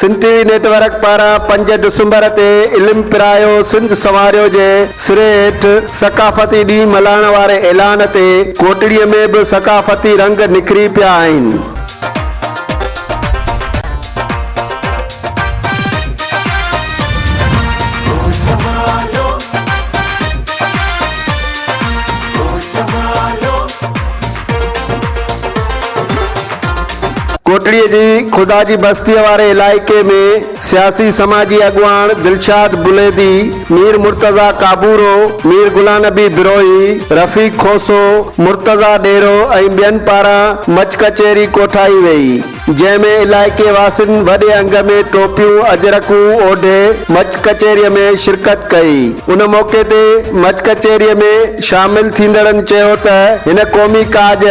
سنڌ ٽي V net work پاران پنج ڊسمبر تي علم پرايو سنڌ سنواريو جي سري هيٺ ثقافتي ڏينهن ملهائڻ واري اعلان تي ڪوٽڙي ۾ به ثقافتي رنگ نکري پيا آهن. ڪوٽڙي جي خدا جي بستيء واري علائقي ۾ سياسي سماجي اڳواڻ دلشاد بليدي، مير مرتضيٰ ڪابورو، مير غلام نبي بروهي، رفيق کوسو، مرتضيٰ ڏيرو ۽ ٻين پاران مچ ڪچهري ڪوٺائي ويئي. جنهن ۾ علائقي واسين وڏي انگ ۾ ٽوپيون اجرڪون اوڍي مچ ڪچهري ۾ شرڪت ڪئي. ان موقعي تي مچ ڪچهري ۾ شامل ٿيندڙن چيو ته هن قومي ڪاڄ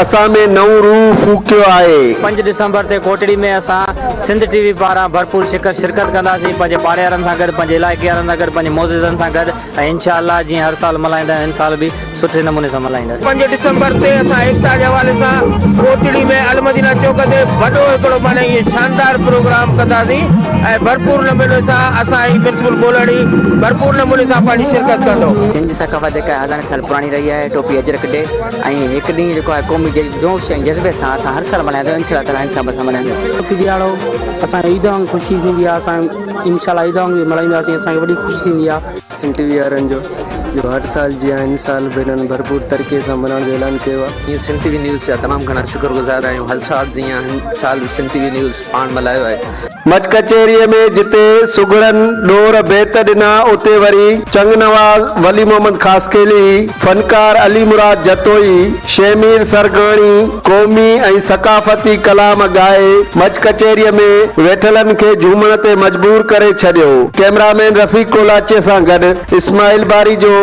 اسان ۾ نئون روح ڦوڪيو آهي. پنج ڊسمبر تي ڪوٽڙي ۾ اسان سنڌ ٽي وي پاران ڀرپور شرڪت ڪنداسين پنهنجي پاڙي وارن سان گڏ پنهنجي علائقي وارن سان گڏ پنهنجي معززن سان گڏ ۽ انشاء الله جيئن هر سال ملهائيندا آهيون هن سال به سٺي نموني سان ملهائينداسين. پنج ڊسمبر تي اسان ايڪتا جي حوالي سان ڪوٽڙي ۾ المدينه چوڪ تي وڏو هڪڙو معنيٰ ائين شاندار پروگرام ڪنداسين ۽ ڀرپور نموني سان اسان هي ميونسپل ٻولهڙي ڀرپور نموني سان پنهنجي شرڪت ڪندو. سنڌ جي ثقافت جيڪا آهي هزارين سال پراڻي رهي آهي ٽوپي اجرڪ ڊي ۽ هڪ ڏينهن جيڪو آهي قومي جوش ۽ جذبي سان اسان هر سال ملهائيندا آهيون انشاء الله تعالٰي هن سال به اسان ملهائينداسين. ٽوپي ڏهاڙو اسان کي عيد وانگر خوشي ٿيندي آهي اسان انشاء الله عيد وانگر ملهائينداسين اسان کي وڏي خوشي ٿيندي آهي. سنڌ ٽي وي وارن جو جو هر سال جيان هن سال به هنن ڀرپور طريقي سان ملهائڻ جو اعلان ڪيو آهي. ائين سنڌ ٽي وي نيوز جا تمام گهڻا شڪر گذار آهيون هر سال جيان هن سال به سنڌ ٽي وي نيوز پاڻ ملهايو آهي. مچ ڪچهريء ۾ جتي سگهڙن ڏور بيت ڏنا اتي وري چڱ نواز ولي محمد خاصخيلي، فنڪار علي مراد جتوئي، شهمير سرگاڻي قومي ۽ ثقافتي ڪلام ڳائي مچ ڪچهريء ۾ ويٺلن کي جهومڻ تي مجبور ڪري ڇڏيو. ڪئميرامين رفيق ڪولاچي سان گڏ اسماعيل باريجو.